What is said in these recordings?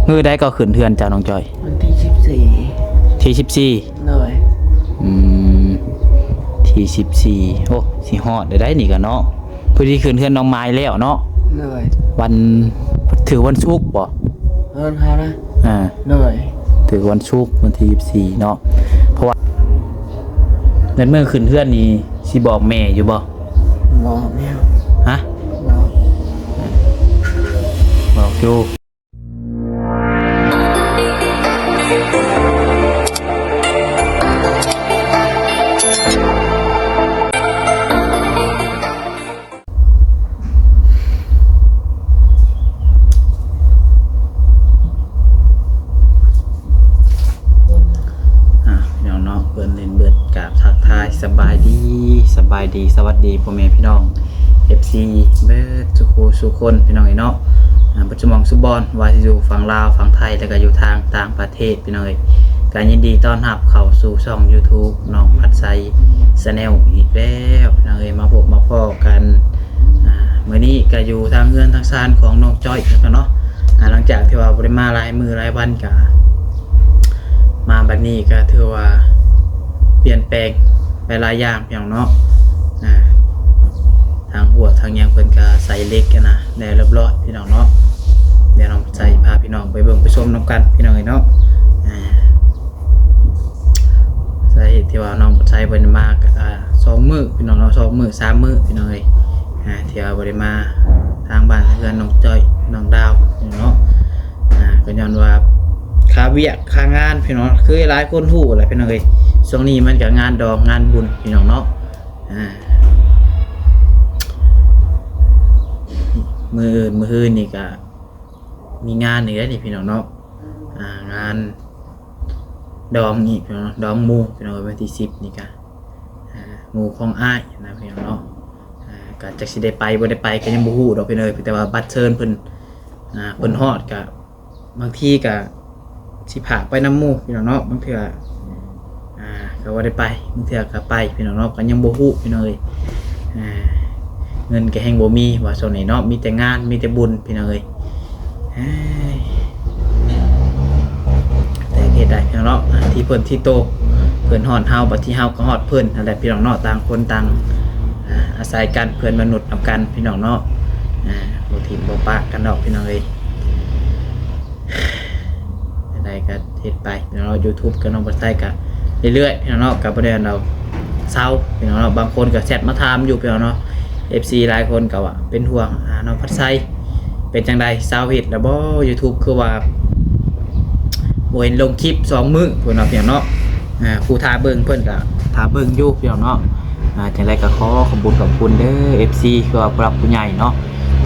ມື້ໃດກໍຂຶ້ນເຮືອນເຈົ້າ ນ້ອງຈ້ອຍ? ວັນທີສິບສີ່ ທີສິບສີ່. ໂດຍ. ອືມ ທີສິບສີ່ ໂອ້ ຊິຮອດໄດ້ໄດ໋ນີ້ກະເນາະ. ພໍດີຂຶ້ນເຮືອນນ້ອງມາຍແລ້ວເນາະ. ໂດຍ. ວັນ ຖືກວັນສຸກບໍ່? ເຮືອນເຮົານະ. ອ່າ ໂດຍ. ຖືກວັນສຸກ ວັນທີສິບສີ່ເນາະ. ເພາະວ່າແມ່ນມື້ຂຶ້ນເຮືອນນີ້ ຊິບອກແມ່ຢູ່ບໍ່? ບອກແມ່. ຮະ? ບອກ. ບອກຢູ່. ອ່າ ພີ່ນ້ອງເນາະ ເບິ່ງເຫັນເບິດ ກາບທັກທາຍສະບາຍດີ ສະບາຍດີ ສະຫວັດດີພໍ່ແມ່ພີ່ນ້ອງ ເອັຟຊີ ເບິດສູ່ຄູ່ສູ່ຄົນ ພີ່ນ້ອງເອີຍເນາະ. ອ່າ ເບິດຊຸໝ່ອງຊຸບ່ອນ ວ່າຊິຢູ່ຝັ່ງລາວ ຝັ່ງໄທ ແລ້ວກໍຢູ່ທາງຕ່າງປະເທດ ພີ່ນ້ອງເອີຍ. ກໍຍິນດີຕ້ອນຮັບເຂົ້າສູ່ຊ່ອງຢູທູບ ນ້ອງພັດໄຊ Channel ອີກແລ້ວ ພີ່ນ້ອງເອີຍ. ມາພົບມາພໍ້ກັນ ອ່າ ມື້ນີ້ກໍຢູ່ທາງເຮືອນທາງຊານຂອງນ້ອງຈ້ອຍເນາະ. ອ່າ ຫຼັງຈາກທີ່ວ່າບໍ່ໄດ້ມາຫຼາຍມື້ຫຼາຍວັນ ກໍມາບັດນີ້ກໍຖືວ່າປ່ຽນແປງໄປຫຼາຍຢ່າງ ພີ່ນ້ອງເນາະ. ອ່າ ທາງຫົວທາງຫຍັງເພິ່ນກໍໃສ່ເຫຼັກຫັ້ນນະ ແລ້ວຮຽບຮ້ອຍ ພີ່ນ້ອງເນາະ. ດຽວນ້ອງໃສ່ພາພີ່ນ້ອງໄປເບິ່ງໄປຊົມນຳກັນ ພີ່ນ້ອງເອີຍເນາະ. ອ່າ ສາເຫດທີ່ວ່ານ້ອງໃສ່ເພິ່ນມາ ອ່າ ສອງມື້ ພີ່ນ້ອງເນາະ ສອງມື້ສາມມື້ ພີ່ນ້ອງເອີຍ. ອ່າ ທີ່ວ່າບໍ່ໄດ້ມາທາງບ້ານເຮືອນນ້ອງຈ້ອຍ ນ້ອງດາວ ພີ່ນ້ອງເນາະ. ອ່າ ກໍຍ້ອນວ່າຄາວຽກຄາງານ ພີ່ນ້ອງ ຄືຫຼາຍຄົນຮູ້ແຫຼະ ພີ່ນ້ອງເອີຍ. ຊ່ວງນີ້ມັນກໍງານດອງງານບຸນ ພີ່ນ້ອງເນາະ. ອ່າ ມື້ອື່ນ ມື້ຮືນນີ້ກໍມີງານອີກແລ້ວນີ້ ພີ່ນ້ອງເນາະ. ອ່າ ງານດອງອີກ ພີ່ນ້ອງເນາະ ດອງໝູ່ ພີ່ນ້ອງເອີຍ. ວັນທີສິບນີ້ກໍ ອ່າ ໝູ່ຂອງອ້າຍນະ ພີ່ນ້ອງເນາະ. ອ່າ ກໍຈັກຊິໄດ້ໄປບໍ່ໄດ້ໄປກໍຍັງບໍ່ຮູ້ດອກ ພີ່ນ້ອງເອີຍ. ແຕ່ວ່າບັດເຊີນເພິ່ນ ອ່າ ເພິ່ນຮອດກໍ ບາງທີກໍຊິພາໄປນຳໝູ່ ພີ່ນ້ອງເນາະ. ບາງເທື່ອ ອ່າ ກໍບໍ່ໄດ້ໄປ ບາງເທື່ອກໍໄປ ພີ່ນ້ອງເນາະ. ກໍຍັງບໍ່ຮູ້ ພີ່ນ້ອງເອີຍ. ອ່າ ເງິນກໍແຮ່ງບໍ່ມີວ່າຊ່ວງນີ້ເນາະ ມີແຕ່ງານ ມີແຕ່ບຸນ ພີ່ນ້ອງເອີຍ. ເອີຍ ແຕ່ເຮັດໄດ້ ພີ່ນ້ອງເນາະ. ອ່າ ທີ່ເພິ່ນທີ່ໂຕ ເພິ່ນຮອດເຮົາ ບັດທີເຮົາກໍຮອດເພິ່ນຫັ້ນແຫຼະ ພີ່ນ້ອງເນາະ. ຕ່າງຄົນຕ່າງ ອ່າ ອາໄສກັນ ເພື່ອນມະນຸດນຳກັນ ພີ່ນ້ອງເນາະ. ອ່າ ບໍ່ຖິ້ມບໍ່ປະກັນດອກ ພີ່ນ້ອງເອີຍ. ຈັ່ງໃດກໍເຮັດໄປ ພີ່ນ້ອງເນາະ. ຢູທູບກັບນ້ອງບັດໄຊກໍເລື້ອຍໆ ພີ່ນ້ອງເນາະ. ກໍບໍ່ໄດ້ອັນດອກເຊົາ ພີ່ນ້ອງເນາະ. ບາງຄົນກໍແຊັດມາຖາມຢູ່ ພີ່ນ້ອງເນາະ. ເອັຟຊີຫຼາຍຄົນກໍວ່າເປັນຫ່ວງ ອ່າ ນ້ອງພັດໄຊ ເປັນຈັ່ງໃດ ເຊົາເຮັດແລ້ວບໍ່ ຢູທູບ ຄືວ່າບໍ່ເຫັນລົງຄລິບສອງມື້ພຸ້ນເນາະ ພີ່ນ້ອງເນາະ. ອ່າ ຜູ້ຖ້າເບິ່ງເພິ່ນກໍຖ້າເບິ່ງຢູ່ ພີ່ນ້ອງເນາະ. ອ່າ ຈັ່ງໃດກໍຂໍຂອບຄຸນຂອບຄຸນເດີ ເອັຟຊີ ຄືວ່າຜູ້ຫຼັກຜູ້ໃຫຍ່ເນາະ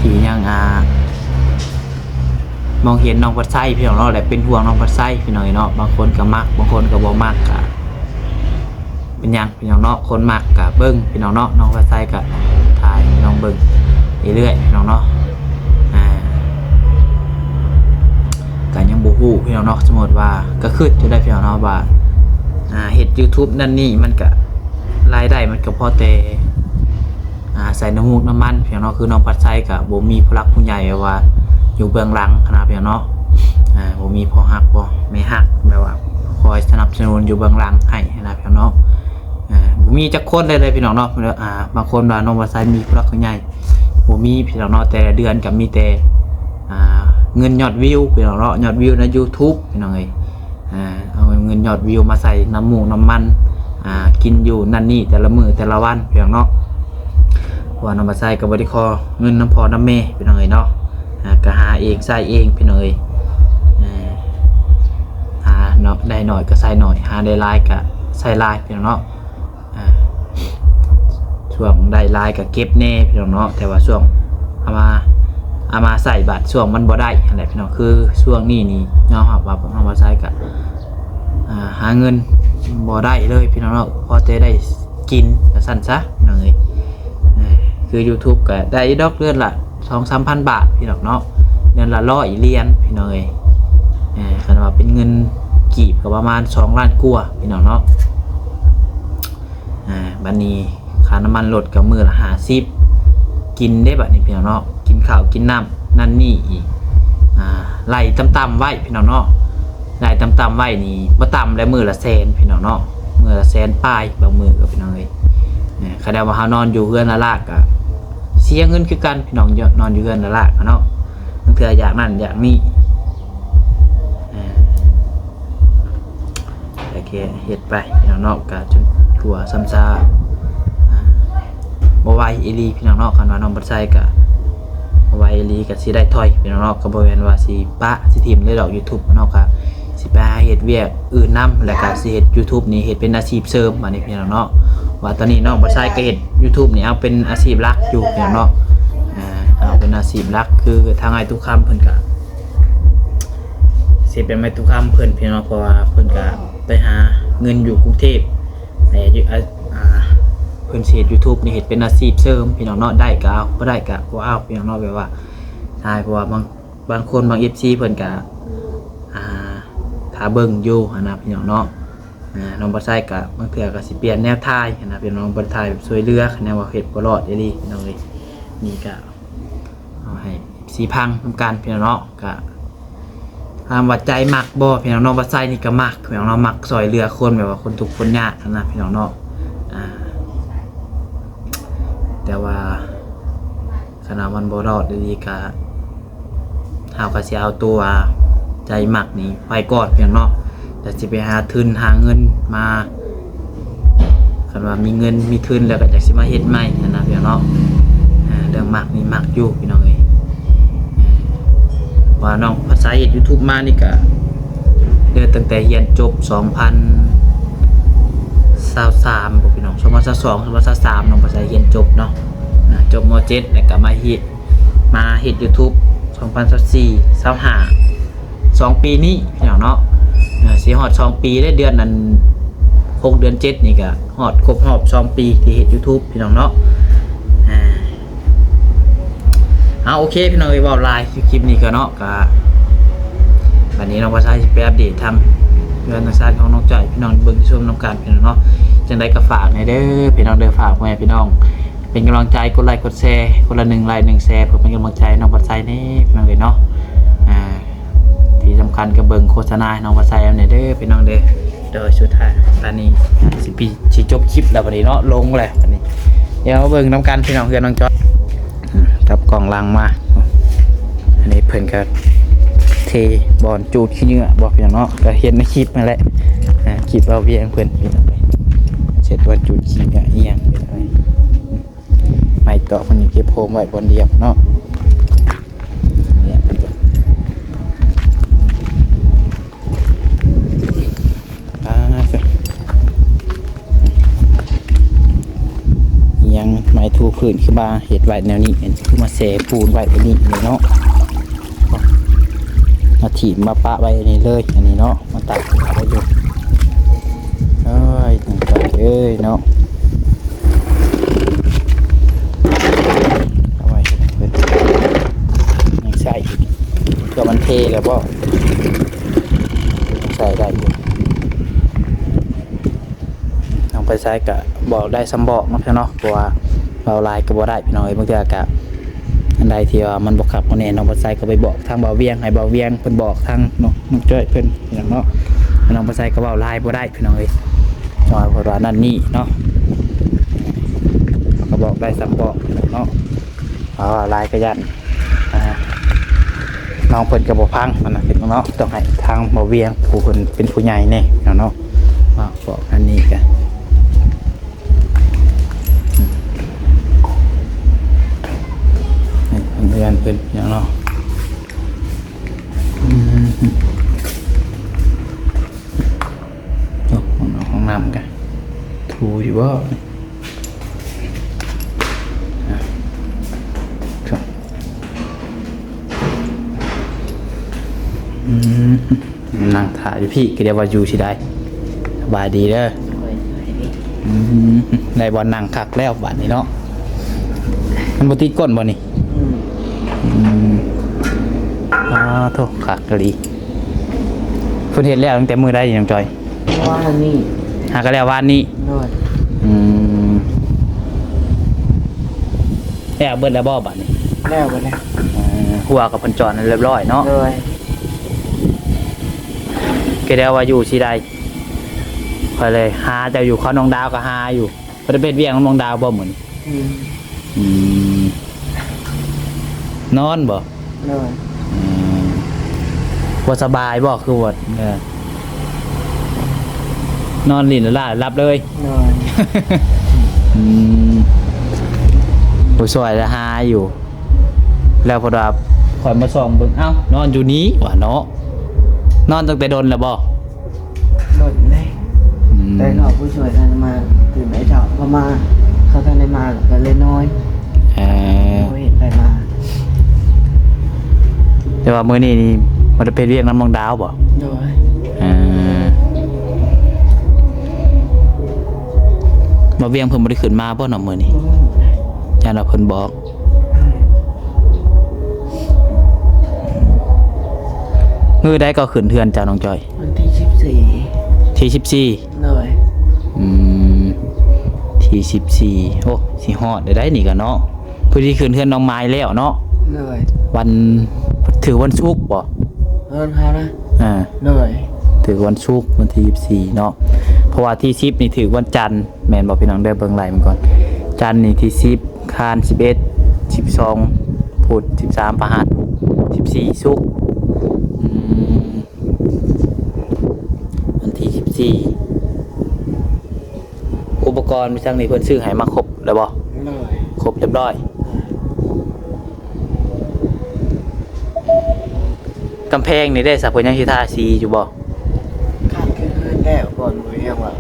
ທີ່ຍັງ ອ່າ ມອງເຫັນນ້ອງພັດໄຊ ພີ່ນ້ອງເນາະ ແລະ ເປັນຫ່ວງນ້ອງພັດໄຊ ພີ່ນ້ອງເອີຍເນາະ. ບາງຄົນກໍມັກ ບາງຄົນກໍບໍ່ມັກ ກໍເປັນຫຍັງ ພີ່ນ້ອງເນາະ. ຄົນມັກກໍເບິ່ງ ພີ່ນ້ອງເນາະ. ນ້ອງພັດໄຊກໍຖ່າຍໃຫ້ນ້ອງເບິ່ງເລື້ອຍໆ ພີ່ນ້ອງເນາະ. ອ່າ ກໍຍັງບໍ່ຮູ້ ພີ່ນ້ອງເນາະ. ສົມມຸດວ່າ ກໍຄິດຢູ່ໄດ໋ ພີ່ນ້ອງເນາະ ວ່າ ອ່າ ເຮັດຢູທູບນັ້ນນີ້ ມັນກໍ ລາຍໄດ້ມັນກໍພໍແຕ່ ອ່າ ໃສ່ນ້ຳມູກນ້ຳມັນ ພີ່ນ້ອງເນາະ. ຄືນ້ອງພັດໄຊກໍບໍ່ມີຜູ້ຫຼັກຜູ້ໃຫຍ່ ແບບວ່າຢູ່ເບື້ອງຫຼັງຫັ້ນນະ ພີ່ນ້ອງເນາະ. ອ່າ ບໍ່ມີພໍ່ຮັກ ພໍ່ແມ່ຮັກ ແບບວ່າຄອຍສະໜັບສະໜູນຢູ່ເບື້ອງຫຼັງໃຫ້ຫັ້ນນະ ພີ່ນ້ອງເນາະ. ອ່າ ບໍ່ມີຈັກຄົນເລີຍ ພີ່ນ້ອງເນາະ. ອ່າ ບາງຄົນວ່ານ້ອງພັດໄຊມີຜູ້ຫຼັກຜູ້ໃຫຍ່ ບໍ່ມີ ພີ່ນ້ອງເນາະ. ແຕ່ລະເດືອນກໍມີແຕ່ ອ່າ ເງິນຍອດວິວ ພີ່ນ້ອງເນາະ ຍອດວິວໃນຢູທູບ ພີ່ນ້ອງເອີຍ. ອ່າ ເອົາເງິນຍອດວິວມາໃສ່ນ້ຳມູກນ້ຳມັນ ອ່າ ກິນຢູ່ນັ້ນນີ້ແຕ່ລະມື້ແຕ່ລະວັນ ພີ່ນ້ອງເນາະ. ເພາະວ່ານ້ອງບັດໄຊກໍບໍ່ໄດ້ຂໍເງິນນຳພໍ່ນຳແມ່ ພີ່ນ້ອງເອີຍເນາະ. ອ່າ ກໍຫາເອງໃຊ້ເອງ ພີ່ນ້ອງເອີຍ. ອ່າ ຫາເນາະ ໄດ້ໜ້ອຍກໍໃຊ້ໜ້ອຍ ຫາໄດ້ຫຼາຍກໍໃຊ້ຫຼາຍ ພີ່ນ້ອງເນາະ. ອ່າ ຊ່ວງໄດ້ຫຼາຍກໍເກັບແດ່ ພີ່ນ້ອງເນາະ. ແຕ່ວ່າຊ່ວງເອົາມາ ເອົາມາໃຊ້ບາດຊ່ວງມັນບໍ່ໄດ້ຫັ້ນແຫຼະ ພີ່ນ້ອງ. ຄືຊ່ວງນີ້ນີ້ຍອມຮັບວ່າພວກເຮົາມາໃຊ້ກໍ ອ່າ ຫາເງິນບໍ່ໄດ້ເລີຍ ພີ່ນ້ອງເນາະ. ພໍແຕ່ໄດ້ກິນວ່າຊັ້ນຊະ ພີ່ນ້ອງເອີຍ. ອ່າ ຄືຢູທູບກໍໄດ້ດອກເດືອນລະສອງສາມພັນບາດ ພີ່ນ້ອງເນາະ ເດືອນລະຮ້ອຍຫຼຽນ ພີ່ນ້ອງເອີຍ. ອ່າ ຄັນວ່າເປັນເງິນກີບກໍປະມານສອງລ້ານກວ່າ ພີ່ນ້ອງເນາະ. ອ່າ ບັດນີ້ຄ່ານ້ຳມັນລົດກໍມື້ລະຫ້າສິບ ກິນເດ້ບັດນີ້ ພີ່ນ້ອງເນາະ. ກິນເຂົ້າກິນນ້ຳນັ້ນນີ້ອີກ ອ່າ ໄລ່ຕ່ຳໆໄວ້ພີ່ນ້ອງເນາະ ໄລ່ຕ່ຳໆໄວ້ນີ້ບໍ່ຕ່ຳແລ້ວ ມື້ລະແສນພີ່ນ້ອງເນາະ ມື້ລະແສນປາຍ ບາງມື້ກໍພີ່ນ້ອງເອີຍ. ຄັນວ່າເຮົານອນຢູ່ເຮືອນລະລາກກໍເສຍເງິນຄືກັນພີ່ນ້ອງ ນອນຢູ່ເຮືອນລະລາກເນາະ ບາງເທື່ອຢາກນັ້ນຢາກນີ້ ກໍເຮັດໄປພີ່ນ້ອງເນາະ ກະຈົນກວ່າຊຳຊາ ອ່າ ບໍ່ໄຫວອີ່ຫຼີພີ່ນ້ອງເນາະ. ຄັນວ່ານ້ອງບັດໄຊກະບໍ່ໄຫວອີ່ຫຼີ ກະຊິໄດ້ຖອຍພີ່ນ້ອງເນາະ ກະບໍ່ແມ່ນວ່າຊິປະຊິຖິ້ມເລີຍດອກ YouTube ເນາະ ກະຊິໄປຫາເຮັດວຽກອື່ນນຳ ແລ້ວກະຊິເຮັດ YouTube ນີ້ເຮັດເປັນອາຊີບເສີມບາດນີ້ພີ່ນ້ອງເນາະ. ວ່າຕອນນີ້ນ້ອງບັດໄຊກະເຮັດ YouTube ນີ້ເອົາເປັນອາຊີບຫຼັກຢູ່ພີ່ນ້ອງເນາະ ອ່າ ເອົາເປັນອາຊີບຫຼັກ ຄືທາງອ້າຍຕຸຄຳເພິ່ນກະ ຊິເປັນໄມ້ຕຸຄຳເພິ່ນພີ່ນ້ອງ ເພາະວ່າເພິ່ນກະໄປຫາເງິນຢູ່ກຸງເທບ ແຕ່ຢູ່ ອ່າ ອ່າ ເພິ່ນຊິເຮັດ YouTube ນີ້ເຮັດເປັນອາຊີບເສີມພີ່ນ້ອງເນາະ ໄດ້ກະເອົາ ບໍ່ໄດ້ກະບໍ່ເອົາພີ່ນ້ອງເນາະ ແບບວ່າ ໃຊ່ ເພາະວ່າບາງ ບາງຄົນບາງ ເອັຟຊີ ເພິ່ນກະ ອ່າ ຖ້າເບິ່ງຢູ່ຫັ້ນນະພີ່ນ້ອງເນາະ. ອ່າ ນ້ອງບັດໄຊກະບາງເທື່ອກະຊິປ່ຽນແນວຖ່າຍຫັ້ນນະ ພີ່ນ້ອງ ບໍ່ໄດ້ຖ່າຍແບບຊ່ວຍເຫຼືອ ຄັນແນວວ່າເຮັດບໍ່ລອດອີ່ຫຼີພີ່ນ້ອງເອີຍ. ນີ້ກະ ເອົາໃຫ້ເອັຟຊີຟັງນຳກັນພີ່ນ້ອງເນາະ. ກະຖາມວ່າໃຈມັກບໍ່ພີ່ນ້ອງ ນ້ອງບັດໄຊນີ້ກະມັກພີ່ນ້ອງເນາະ ມັກຊ່ອຍເຫຼືອຄົນ ແບບວ່າຄົນທຸກຄົນຍາກຫັ້ນນະພີ່ນ້ອງເນາະ. ອ່າ ແຕ່ວ່າຄັນວ່າມັນບໍ່ລອດອີ່ຫຼີກະ ເຮົາກະຊິເອົາຕົວໃຈມັກນີ້ໄປກ່ອນພີ່ນ້ອງເນາະ ແລ້ວຊິໄປຫາທຶນຫາເງິນມາ ຄັນວ່າມີເງິນມີທຶນແລ້ວກໍຈັກຊິມາເຮັດໃໝ່ຫັ້ນນະພີ່ນ້ອງເນາະ. ອ່າ ເລື່ອງມັກນີ້ມັກຢູ່ພີ່ນ້ອງເອີຍ ອ່າ ວ່ານ້ອງພາສາເຮັດ YouTube ມານີ້ກະເລີ່ມຕັ້ງແຕ່ຮຽນຈົບສອງພັນຊາວສາມບໍ່ພີ່ນ້ອງ ສອງພັນຊາວສອງ ສອງພັນຊາວສາມ ນ້ອງພາສາຮຽນຈົບເນາະ ອ່າ ຈົບ ມ.ເຈັດ ແລ້ວກໍມາເຮັດ ມາເຮັດ YouTube ສອງພັນຊາວສີ່ ຊາວຫ້າ ສອງປີນີ້ພີ່ນ້ອງເນາະ ອ່າ ຊິຮອດສອງປີແລ້ວ ເດືອນອັນ ຫົກ ເດືອນເຈັດນີ້ກະຮອດຄົບຮອບສອງປີທີ່ເຮັດ YouTube ພີ່ນ້ອງເນາະ. ອ່າ ເອົາ ໂອເຄພີ່ນ້ອງເອີຍ ເວົ້າຫຼາຍຢູ່ຄລິບນີ້ກໍເນາະ ກະບາດນີ້ນ້ອງພາສາຊິໄປອັບເດດທາງເຮືອນທາງຊານຂອງນ້ອງຈ້ອຍ ພີ່ນ້ອງເບິ່ງຊົມນຳກັນພີ່ນ້ອງເນາະ. ຈັ່ງໃດກໍຝາກແດ່ເດີພີ່ນ້ອງເດີ ຝາກພໍ່ແມ່ພີ່ນ້ອງ ເປັນກຳລັງໃຈ ກົດໄລກົດແຊ ຄົນລະໜຶ່ງໄລໜຶ່ງແຊ ເພື່ອເປັນກຳລັງໃຈໃຫ້ນ້ອງບັດໄຊແດ່ພີ່ນ້ອງເອີຍເນາະ. ອ່າ ທີ່ສຳຄັນກໍເບິ່ງໂຄສະນາໃຫ້ນ້ອງບັດໄຊນຳແດ່ເດີພີ່ນ້ອງເດີ. ໂດຍ ສຸດທ້າຍ ຕອນນີ້ຊິປິ ຊິຈົບຄລິບແລ້ວບັດນີ້ເນາະ ລົງແລ້ວບັດນີ້ ດຽວມາເບິ່ງນຳກັນພີ່ນ້ອງ ເຮືອນນ້ອງຈອຍ ອືມ ຈັບກ້ອງຫຼັງມາ ອັນນີ້ເພິ່ນກໍເທບ່ອນຈູດຂີ້ເຫຍື້ອບໍ່ພີ່ນ້ອງເນາະ ກໍເຫັນໃນຄລິບນັ້ນແຫຼະ ອ່າ ຄລິບບ່າວວຽງເພິ່ນພີ່ນ້ອງເອີຍ ເຊັດບ່ອນຈູດຂີ້ເຫຍື້ອອີ່ຫຍັງພີ່ນ້ອງເອີຍ. ໄມ້ຕອກເພິ່ນຍັງເກັບໂຮມໄວ້ບ່ອນດຽວເນາະ. ອ່າ ຍັງໄມ້ຖູພື້ນຄືມາເຮັດໄວ້ແນວນີ້ ຄືມາແຊ່ປູນໄວ້ແບບນີ້ເນາະ ມາຖິ້ມມາປະໄວ້ອັນນີ້ເລີຍ ອັນນີ້ເນາະ. ມັນຕາກໄວ້ຢູ່ ເອີຍ ນ້ອງຈ້ອຍເອີຍເນາະ ເອົາໄວ້ເພິ່ນຍັງໃຊ້ ເພື່ອມັນເທແລ້ວບໍ່ ຍັງໃຊ້ໄດ້ຢູ່. ນ້ອງໄປໃສກະບອກໄດ້ສ່ຳບອກເນາະ ເພາະວ່າເວົ້າຫຼາຍກໍບໍ່ໄດ້ພີ່ນ້ອງເອີຍ ບາງເທື່ອກະ ອັນໃດທີ່ວ່າມັນບໍ່ຄັກບໍ່ແນ່ ນ້ອງປາໄຊກໍໄປບອກທາງບ່າວວຽງ ໃຫ້ບ່າວວຽງເພິ່ນບອກທາງນ້ອງ ນ້ອງຈ້ອຍເພິ່ນ ພີ່ນ້ອງເນາະ. ແຕ່ນ້ອງປາໄຊກໍເວົ້າຫຼາຍບໍ່ໄດ້ພີ່ນ້ອງເອີຍ ເພາະວ່ານັ້ນນີ້ເນາະ ເຮົາກໍບອກໄດ້ສ່ຳບອກເນາະ ເວົ້າຫຼາຍກໍຢ້ານ ອ່າ ນ້ອງເພິ່ນກໍບໍ່ຟັງຫັ້ນນະພີ່ນ້ອງເນາະ. ຕ້ອງໃຫ້ທາງບ່າວວຽງ ຜູ້ເພິ່ນເປັນຜູ້ໃຫຍ່ແດ່ເນາະ ເວົ້າບອກອັນນີ້ກະ ໃຫ້ເຮືອນເພິ່ນເນາະ. ອືມ ໂອ້ ຫ້ອງນ້ຳ ຫ້ອງນ້ຳກະຖູຢູ່ບໍ່? ອ່ະ ອືມ ນັ່ງຖ້າຢູ່ພີ້ ກໍດຽວວ່າຢູ່ຊິໄດ້. ສະບາຍດີເດີ. ໂດຍ ສະບາຍດີ. ອືມ ໄດ້ບ່ອນນັ່ງຄັກແລ້ວບາດນີ້ເນາະ ມັນບໍ່ຕິດກົ້ນບໍ່ນີ້? ອືມ ອືມ ອ້າໂທ້ ຄັກອີ່ຫຼີ. ເພິ່ນເຮັດແລ້ວຕັ້ງແຕ່ມື້ໃດນີ້ ນ້ອງຈ້ອຍ? ວານນີ້. ຫາກໍແລ້ວວານນີ້? ໂດຍ. ອືມ ແລ້ວເບິດແລ້ວບໍ່ບາດນີ້? ແລ້ວເບິດແລ້ວ. ເອີ ຮົ້ວກໍເພິ່ນຈອດໃຫ້ຮຽບຮ້ອຍເນາະ? ໂດຍ. ກໍແລ້ວວ່າຢູ່ຊິໄດ້ ຂ້ອຍເລີຍຫາເຈົ້າຢູ່ ເຂົານ້ອງດາວກໍຫາຢູ່. ບໍ່ໄດ້ໄປເຮັດວຽກນຳນ້ອງດາວບໍ່ມື້ນີ້? ອືມ ອືມ ນອນບໍ່? ໂດຍ ອືມ ບໍ່ສະບາຍບໍ່? ຄືວ່າ ເອີ ນອນຫຼິ້ນລະລາ ຫຼັບເລີຍ? ໂດຍ ອືມ ຜູ້ຊ່ວຍລະຫາຢູ່ ແລ້ວເພິ່ນວ່າຂ້ອຍມາສ່ອງເບິ່ງ ເອົ້າ ນອນຢູ່ນີ້ວ່າເນາະ. ນອນຕັ້ງແຕ່ດົນແລ້ວບໍ່? ດົນເດ້ ອືມ ແຕ່ເຂົາຜູ້ຊ່ວຍນັ້ນມາຕື່ນໄດ້ເຊົ້າ ເຂົາມາ ເຂົາທັນໄດ້ມາກໍເລີຍນອນ. ເອີ ໂດຍ ໄດ້ມາ ແຕ່ວ່າມື້ນີ້ນີ້ບໍ່ໄດ້ໄປເຮັດວຽກນຳນ້ອງດາວບໍ່? ໂດຍ ເອີ ບໍ່ວຽງເພິ່ນບໍ່ໄດ້ຂຶ້ນມາບໍ່ເນາະມື້ນີ້? ບໍ່ ຢ້ານວ່າເພິ່ນບອກ. ມື້ໃດກໍຂຶ້ນເຮືອນເຈົ້ານ້ອງຈ້ອຍ? ວັນທີສິບສີ່ ທີສິບສີ່? ໂດຍ ອືມ ທີສິບສີ່ ໂອ້ ຊິຮອດໄດ້ໄດ໋ນີ້ກໍເນາະ ເພິ່ນຊິຂຶ້ນເຮືອນນ້ອງມາຍແລ້ວເນາະ? ໂດຍ ວັນ ຖືກວັນສຸກບໍ່? ເອີ ເຮົານະ ອ່າ ໂດຍ ຖືກວັນສຸກ ວັນທີສິບສີ່ເນາະ ເພາະວ່າທີສິບນີ້ຖືກວັນຈັນ. ແມ່ນບໍ່ພີ່ນ້ອງ? ເດີເບິ່ງໄລ່ມັນກ່ອນ ຈັນນີ້ທີສິບ ຄານສິບເອັດ ສິບສອງ ພຸດສິບສາມ ພະຫັດ ສິບສີ່ ສຸກ ອືມ ວັນທີສິບສີ່ ອຸປະກອນມີຫຍັງນີ້ເພິ່ນຊື້ໃຫ້ມາຄົບແລ້ວບໍ່? ໂດຍ ຄົບຮຽບຮ້ອຍ. ກຳແພງນີ້ເດ້ ສາເພິ່ນຍັງຊິທາສີຢູ່ບໍ່? ຄັນຂຶ້ນແລ້ວກ່ອນ ບໍ່ມີຫຍັງວ່າ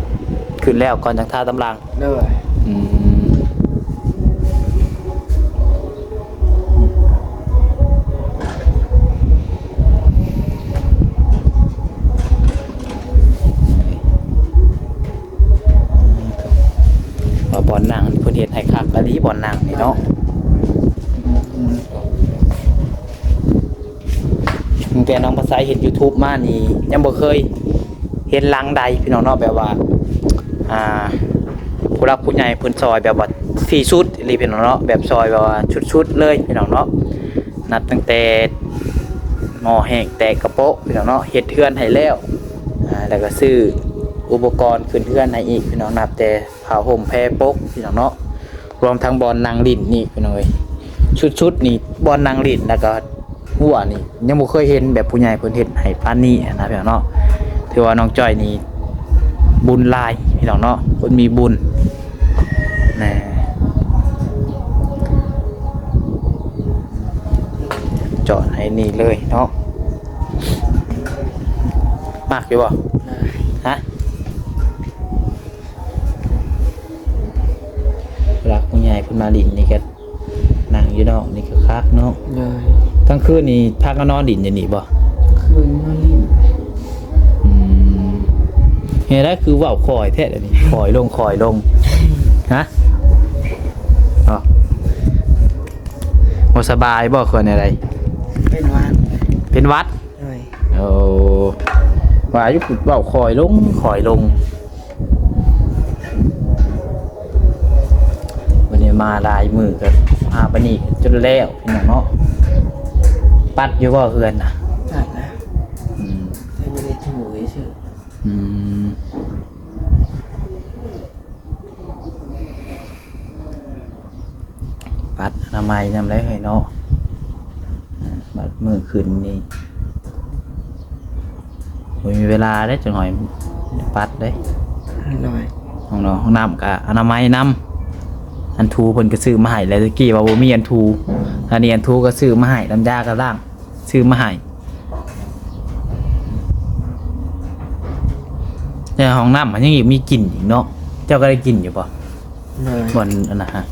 ຂຶ້ນແລ້ວກ່ອນຈັ່ງທາຕາມຫຼັງ. ໂດຍ ອືມ ວ່າບ່ອນນັ່ງເພິ່ນເຮັດໃຫ້ຄັກອີ່ຫຼີ ບ່ອນນັ່ງນີ້ເນາະ. ຕັ້ງແຕ່ນ້ອງພາໄຊເຮັດຢູທູບມານີ້ ຍັງບໍ່ເຄີຍເຫັນຫຼັງໃດພີ່ນ້ອງເນາະ ແບບວ່າ ອ່າ ຜູ້ຫຼັກຜູ້ໃຫຍ່ເພິ່ນຊ່ອຍແບບວ່າທີ່ສຸດອີ່ຫຼີພີ່ນ້ອງເນາະ ແບບຊ່ອຍແບບວ່າສຸດໆເລີຍພີ່ນ້ອງເນາະ. ນັບຕັ້ງແຕ່ໝໍ້ແຫ້ງແຕກກະໂປະພີ່ນ້ອງເນາະ ເຮັດເຮືອນໃຫ້ແລ້ວ ອ່າ ແລ້ວກໍຊື້ອຸປະກອນຂຶ້ນເຮືອນໃຫ້ອີກພີ່ນ້ອງ ນັບແຕ່ຜ້າຫົ່ມແພປົກພີ່ນ້ອງເນາະ ລວມທັງບ່ອນນັ່ງຫຼິ້ນນີ້ພີ່ນ້ອງເອີຍ ສຸດໆນີ້ບ່ອນນັ່ງຫຼິ້ນ ແລ້ວກໍ ຮົ້ວນີ້ຍັງບໍ່ເຄີຍເຫັນແບບຜູ້ໃຫຍ່ເພິ່ນເຮັດໃຫ້ປານນີ້ນະພີ່ນ້ອງເນາະ. ຖືວ່ານ້ອງຈ້ອຍນີ້ບຸນຫຼາຍພີ່ນ້ອງເນາະ ຄົນມີບຸນນະ. ຈອດໃຫ້ນີ້ເລີຍເນາະ. ມັກຢູ່ບໍ່? ຮະ? ຜູ້ຫຼັກຜູ້ໃຫຍ່ເພິ່ນມາຫຼິ້ນນີ້ກໍ ນັ່ງຢູ່ນອກນີ້ກໍຄັກເນາະ. ໂດຍ ກາງຄືນນີ້ພາກັນນອນຫຼິ້ນຢູ່ນີ້ບໍ່? ຄືນນອນຫຼິ້ນ. ອືມ ເຮັດໃດຄືເວົ້າຄ່ອຍແທ້ດຽວນີ້? ຄ່ອຍລົງ ຄ່ອຍລົງ. ຮະ? ອໍ ບໍ່ສະບາຍບໍ່ ຄືແນວໃດ? ເປັນຫວັດ. ເປັນຫວັດ? ໂດຍ. ໂອ້ ວ່າຢູ່ ເວົ້າຄ່ອຍລົງ ຄ່ອຍລົງ. ມື້ນີ້ມາຫຼາຍມື້ກໍມາປານນີ້ຈົນແລ້ວພີ່ນ້ອງເນາະ. ປັດຢູ່ບໍ່ເຮືອນນະ? ປັດນະ. ອືມ ແຕ່ບໍ່ໄດ້ຖູຊື່. ອືມ ປັດອະນາໄມນຳໄດ໋ເຮີ້ຍເນາະ. ບັດມື້ຂຶ້ນນີ້ບໍ່ມີເວລາເດ້ ຈັກໜ້ອຍປັດເດ້. ໂດຍ. ຫ້ອງນອນຫ້ອງນ້ຳກະອະນາໄມນຳ. ອັນຖູເພິ່ນກະຊື້ມາໃຫ້ແລ້ວ ແຕ່ກີ້ວ່າບໍ່ມີອັນຖູ ອັນນີ້ອັນຖູກະຊື້ມາໃຫ້ ນ້ຳຢາກະລ້າງ ຊື້ມາໃຫ້. ແຕ່ຫ້ອງນ້ຳມັນຍັງມີກິ່ນອີກເນາະ. ເຈົ້າກໍໄດ້ກິ່ນຢູ່ບໍ່? ໂດຍ. ບ່ອນອັນນັ້ນຮະ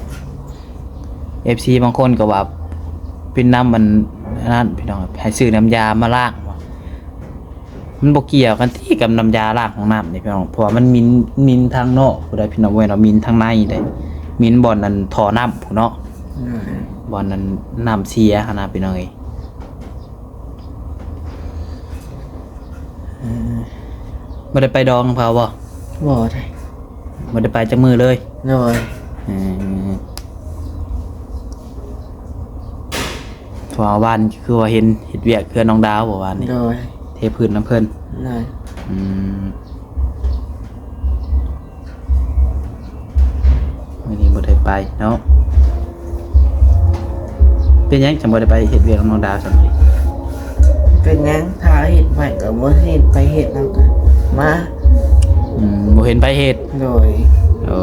ເອັຟຊີບາງຄົນກໍວ່າເປັນນຳອັນນັ້ນພີ່ນ້ອງ ໃຫ້ຊື້ນ້ຳຢາມາລ້າງ. ມັນບໍ່ກ່ຽວກັນຕິກັບນ້ຳຢາລ້າງຫ້ອງນ້ຳນີ້ພີ່ນ້ອງ ເພາະວ່າມັນໝິ່ນ ໝິ່ນທາງນອກພຸ້ນໃດ໋ພີ່ນ້ອງ ບໍ່ແມ່ນວ່າໝິ່ນທາງໃນໃດ໋ ໝິ່ນບ່ອນນັ້ນທໍ່ນ້ຳພຸ້ນເນາະ. ໂດຍ. ບ່ອນນັ້ນນ້ຳເສຍຫັ້ນນະພີ່ນ້ອງເອີຍ. ເອີ ບໍ່ໄດ້ໄປດອງນຳເຂົາບໍ່? ບໍ່ໄດ້. ບໍ່ໄດ້ໄປຈັກມື້ເລີຍ? ໂດຍ. ເອີ ເພາະວ່າວານຄືວ່າເຫັນເຮັດວຽກເຮືອນນ້ອງດາວບໍ່ວານນີ້? ໂດຍ. ເທພື້ນນຳເພິ່ນ? ໂດຍ. ອືມ ມື້ນີ້ບໍ່ໄດ້ໄປເນາະ. ເປັນຫຍັງຈັ່ງບໍ່ໄດ້ໄປເຮັດວຽກນຳນ້ອງດາຊັ້ນ? ເປັນຫຍັງ ຖ້າເຮັດໃຜກໍບໍ່ເຫັນໃຜເຮັດ ແລ້ວກໍມາ. ອືມ ບໍ່ເຫັນໃຜເຮັດ. ໂດຍ. ໂອ້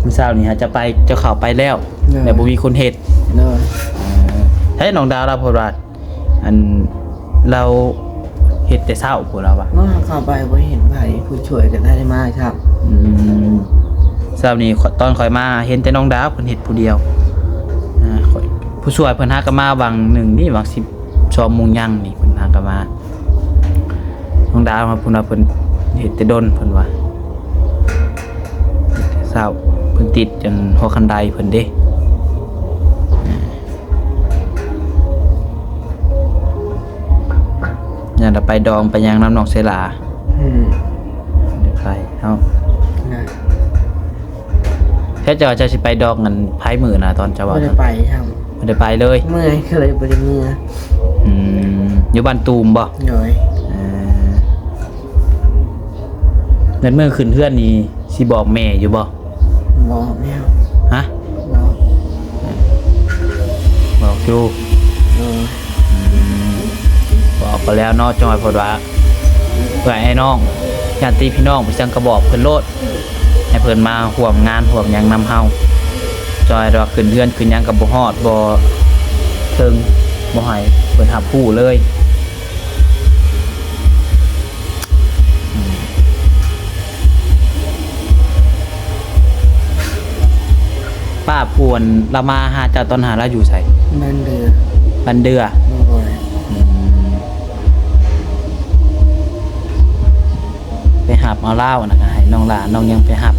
ມື້ເຊົ້ານີ້ຫາຈະໄປ ເຈົ້າເຂົ້າໄປແລ້ວ. ໂດຍ. ແລ້ວບໍ່ມີຄົນເຮັດ. ໂດຍ. ເອີ ໃຫ້ນ້ອງດາລາວເພິ່ນວ່າ ອັນລາວເຮັດແຕ່ເຊົ້າພຸ້ນລາວວ່າ. ເນາະ ເຂົ້າໄປບໍ່ເຫັນໃຜ ຜູ້ຊ່ວຍກໍໄດ້ມາຊ້ຳ. ອືມ ເຊົ້ານີ້ ຕອນຂ້ອຍມາເຫັນແຕ່ນ້ອງດາວເພິ່ນເຮັດຜູ້ດຽວ. ອ່າ ຂ້ອຍ ຜູ້ຊ່ວຍເພິ່ນຫາກໍມາຫວ່າງໜຶ່ງນີ້ ຫວ່າງສິບສອງໂມງຍັງນີ້ ເພິ່ນຫາກໍມາ. ນ້ອງດາວເພິ່ນວ່າເພິ່ນເຮັດແຕ່ດົນ ເພິ່ນວ່າ ເຊົ້າ ເພິ່ນຕິດອັນຫົວຄັນໄດເພິ່ນເດ້. ຢ້ານລະໄປດອງໄປຫຍັງນຳນ້ອງເຊລາ. ອືມ ໄດ້ໄປເນາະ. ນະ ແທ້ເຈົ້າ ເຈົ້າຊິໄປດອງກັນໃຜມື້ນະ ຕອນເຈົ້າວ່າ? ບໍ່ໄດ້ໄປຊ້ຳ. ບໍ່ໄດ້ໄປເລີຍ? ເມື່ອຍກໍເລີຍບໍ່ໄດ້ເມືອ. ອືມ ຢູ່ບ້ານຕູມບໍ່? ໂດຍ. ເອີ ແມ່ນມື້ຂຶ້ນເຮືອນນີ້ຊິບອກແມ່ຢູ່ບໍ່? ບອກແລ້ວ. ຮະ? ບອກ. ບອກຢູ່. ເອີ ອືມ ບອກໄປແລ້ວເນາະ ຈ້ອຍ ເພິ່ນວ່າ ເພື່ອໃຫ້ນ້ອງ ຍາດຕິພີ່ນ້ອງໄປຈັ່ງກະບອກເພິ່ນໂລດ ໃຫ້ເພິ່ນມາຮ່ວມງານຮ່ວມຫຍັງນຳເຮົາ. ຈ້ອຍວ່າຂຶ້ນເຮືອນຂຶ້ນຫຍັງກໍບໍ່ຮອດ ບໍ່ເຖິງ ບໍ່ໃຫ້ເພິ່ນຮັບຮູ້ເລີຍ. ອືມ ປ້າຜູ້ອັນລາວມາຫາເຈົ້າຕອນນັ້ນລາວຢູ່ໃສ? ບ້ານເດືອ. ບ້ານເດືອ. ໂດຍ. ອືມ ໄປຮັບເອົາລາວນະ ໃຫ້ນ້ອງຫຼ້ານ້ອງຫຍັງໄປຮັບ.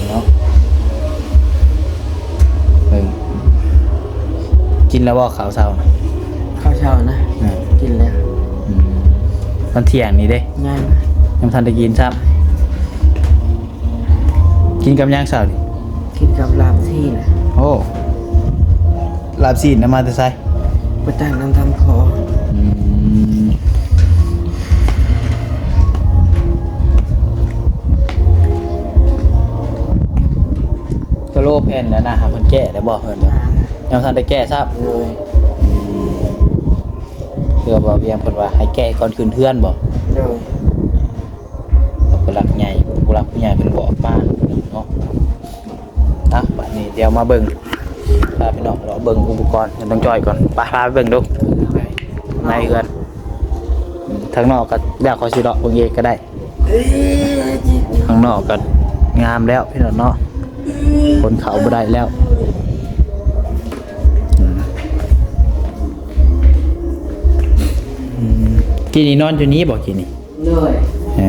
ເນາະ ເບິ່ງ ກິນແລ້ວບໍ່ເຂົ້າເຊົ້ານະ? ເຂົ້າເຊົ້ານະ ອືມ ກິນແລ້ວ. ອືມ ຕອນທ່ຽງນີ້ເດ້? ຍັງ ຍັງບໍ່ທັນໄດ້ກິນຊ້ຳ. ກິນກັບຫຍັງເຊົ້ານີ້? ກິນກັບລາບຊີ້ນ. ໂອ້ ລາບຊີ້ນນະ ມາແຕ່ໃສ? ໄປຕັກນ້ຳທຳຄໍ. ອືມ ກະໂລແຜ່ນນັ້ນນະ ຫາເພິ່ນແກະໄດ້ບໍ່? ເພິ່ນ ຍັງບໍ່ທັນໄດ້ແກະຊ້ຳ. ໂດຍ. ອືມ ຄືວ່າບ່າວວຽງເພິ່ນວ່າໃຫ້ແກະກ່ອນຂຶ້ນເຮືອນບໍ່? ໂດຍ. ຜູ້ຫຼັກໃຫຍ່ ຜູ້ຫຼັກຜູ້ໃຫຍ່ເພິ່ນບອກມາເນາະ. ອ່ະ ບາດນີ້ດຽວມາເບິ່ງ ພາພີ່ນ້ອງເລາະເບິ່ງອຸປະກອນຂອງນ້ອງຈ້ອຍກ່ອນ. ໄປ ພາໄປເບິ່ງດູ ໃນເຮືອນ. ທາງນອກກໍ ດຽວຂ້ອຍຊິເລາະເບິ່ງເອງກໍໄດ້. ຂ້າງນອກກໍງາມແລ້ວພີ່ນ້ອງເນາະ ຄົນເຂົ້າບໍ່ໄດ້ແລ້ວ. ອືມ ອືມ ກີ້ນີ້ນອນຢູ່ນີ້ບໍ່? ກີ້ນີ້ ໂດຍ ເອີ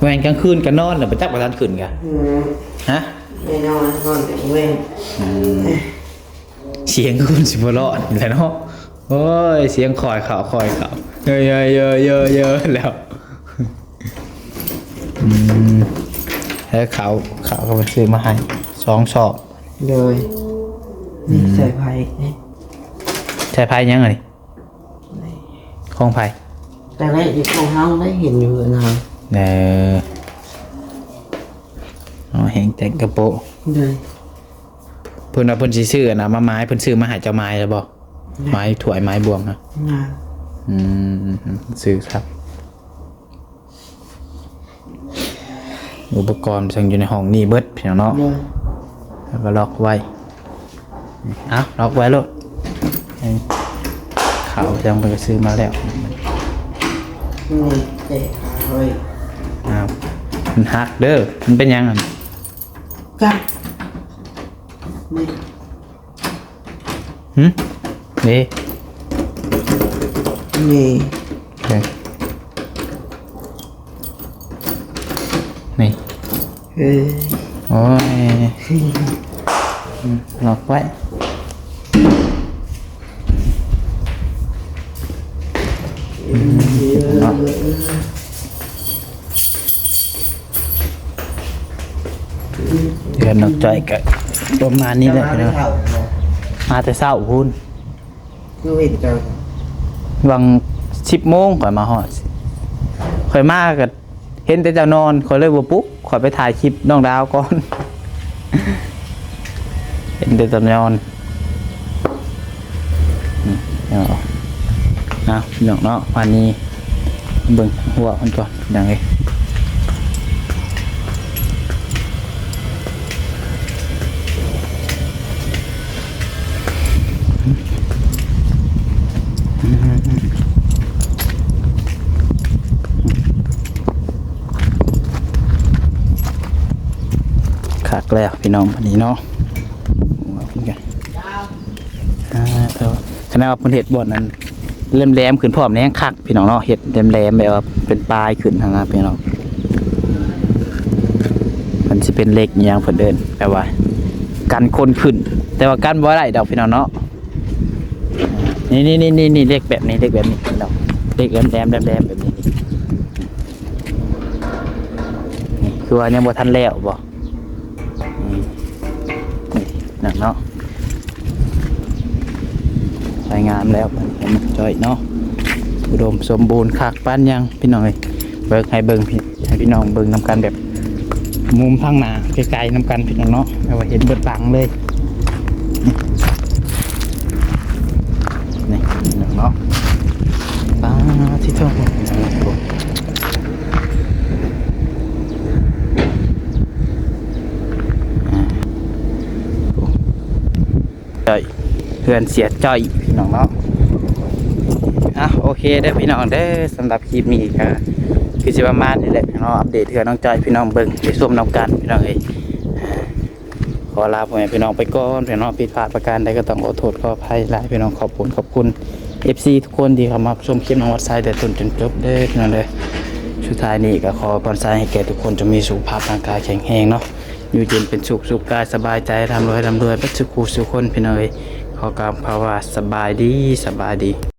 ແມ່ນກາງຄືນກໍນອນແລ້ວ ບໍ່ຈັກວ່າທັນຂຶ້ນກະ. ອືມ ຮະ? ໄດ້ນອນ ນອນແຕ່ກາງເວັນ. ອືມ ສຽງຄົນຊິບໍ່ລອດນີ້ແຫຼະເນາະ. ໂອ້ຍ ສຽງຄ່ອຍເຂົ້າຄ່ອຍເຂົ້າ ເຢີໆໆໆແລ້ວ. ອືມ ແລ້ວເຂົ້າ ເຂົ້າກໍໄປຊື້ມາໃຫ້ສອງຊອກ. ໂດຍ. ອືມ ນີ້ສາຍໄຟ ນີ້ສາຍໄຟຫຍັງອັນນີ້? ຂອງໃຜ? ແຕ່ໄດ້ຂອງເຮົາໄດ້ ເຫັນຢູ່ເຮືອນເຮົາ. ເອີ ເອົາແຮງແຕ່ງກະໂປະ. ໂດຍ. ເພິ່ນວ່າເພິ່ນຊິຊື້ອັນນະ ມາໝາຍ ເພິ່ນຊື້ມາໃຫ້ເຈົ້າໝາຍແລ້ວບໍ່? ໄດ້. ໝາຍຖ້ວຍໝາຍບ່ວງນະ? ຍັງ. ອືມ ຊື້ຄັກ. ອຸປະກອນເຊິ່ງຢູ່ໃນຫ້ອງນີ້ເບິດພີ່ນ້ອງເນາະ. ໂດຍ. ແລ້ວກໍລັອກໄວ້. ເອົາ ລັອກໄວ້ໂລດ. ເຂົ້າຈັ່ງເພິ່ນກໍຊື້ມາແລ້ວ. ນີ້ເຕະຂາໄວ້. ອ້າວ ມັນຫັກເດີ. ມັນເປັນຫຍັງຫັ້ນ? ກັດ ນີ້ ຫື? ນີ້ ນີ້ ເອີ ນີ້ ເອີ ໂອ້ຍ ອືມ ລັອກໄວ້. ເນາະ ເຮືອນນ້ອງຈ້ອຍກະປະມານນີ້ແຫຼະເນາະ ມາແຕ່ເຊົ້າພຸ້ນ ຄືເຫັນເຈົ້າ ຫວ່າງສິບໂມງຂ້ອຍມາຮອດ ຂ້ອຍມາກະ ເຫັນແຕ່ເຈົ້ານອນ ຂ້ອຍເລີຍບໍ່ປຸກ ຂ້ອຍໄປຖ່າຍຄລິບນ້ອງດາວກ່ອນ ເຫັນແຕ່ເຈົ້ານອນ ອືມ ເອົາ ເອົາ ພີ່ນ້ອງເນາະ ບາດນີ້ເບິ່ງຫົວເພິ່ນກ່ອນ ພີ່ນ້ອງເອີຍ. ຄັກແລ້ວພີ່ນ້ອງ ອັນນີ້ເນາະ ອ່າ ຂະໜາດວ່າເພິ່ນເຮັດບ່ອນນັ້ນ ແຫຼມໆຂຶ້ນພ້ອມນີ້ແຮງຄັກພີ່ນ້ອງເນາະ ເຮັດແຫຼມໆແບບວ່າເປັນປາຍຂຶ້ນຫັ້ນນະພີ່ນ້ອງ ມັນຊິເປັນເຫຼັກອີ່ຫຍັງເພິ່ນເອີ້ນ ແບບວ່າກັນຄົນຂຶ້ນ ແຕ່ວ່າກັນບໍ່ໄດ້ດອກພີ່ນ້ອງເນາະ ນີ້ໆໆໆ ເຫຼັກແບບນີ້ ເຫຼັກແບບນີ້ພີ່ນ້ອງ ເຫຼັກແຫຼມໆແຫຼມໆແບບນີ້ ນີ້ ຄືວ່າຍັງບໍ່ທັນແລ້ວບໍ່? ອືມ ນີ້ນັ້ນເນາະ ສວຍງາມແລ້ວ ເຫັນຈ້ອຍເນາະ ອຸດົມສົມບູນຄັກປານຫຍັງພີ່ນ້ອງເອີຍ ເບິ່ງ ໃຫ້ເບິ່ງ ໃຫ້ພີ່ນ້ອງເບິ່ງນຳກັນແບບມຸມທາງໜ້າໄກໆນຳກັນພີ່ນ້ອງເນາະ ແບບວ່າເຫັນເບິດຫຼັງເລີຍ ນີ້ ນີ້ພີ່ນ້ອງເນາະ ປາດທິໂທ ອ່າ ຈ້ອຍ ເຮືອນເສຍຈ້ອຍພີ່ນ້ອງເນາະ ອ່ະ ໂອເຄເດີພີ່ນ້ອງເດີ ສຳລັບຄລິບນີ້ກະຄືຊິປະມານນີ້ແຫຼະເນາະ ອັບເດດເຮືອນນ້ອງຈ້ອຍ ພີ່ນ້ອງເບິ່ງໄດ້ຊົມນຳກັນພີ່ນ້ອງເອີຍ ຂໍລາພໍ່ແມ່ພີ່ນ້ອງໄປກ່ອນພີ່ນ້ອງ ຜິດພາດປະການໃດກໍຕ້ອງຂໍໂທດຂໍອະໄພຫຼາຍພີ່ນ້ອງ ຂອບຄຸນ ຂອບຄຸນ ເອັຟຊີ ທຸກຄົນທີ່ເຂົ້າມາຊົມຄລິບນ້ອງວັດໄຊແຕ່ຕົ້ນຈົນຈົບເດີພີ່ນ້ອງເດີ ສຸດທ້າຍນີ້ກໍຂໍພອນໄຊໃຫ້ແກ່ທຸກຄົນຈົ່ງມີສຸຂະພາບຮ່າງກາຍແຂງແຮງເນາະ ຢູ່ເຢັນເປັນສຸກ ສຸກກາຍສະບາຍໃຈ ລ່ຳລວຍ ລ່ຳລວຍເບິດສູ່ຄູ່ສູ່ຄົນພີ່ນ້ອງເອີຍ ຂໍກ່າວຄຳວ່າສະບາຍດີ ສະບາຍດີ.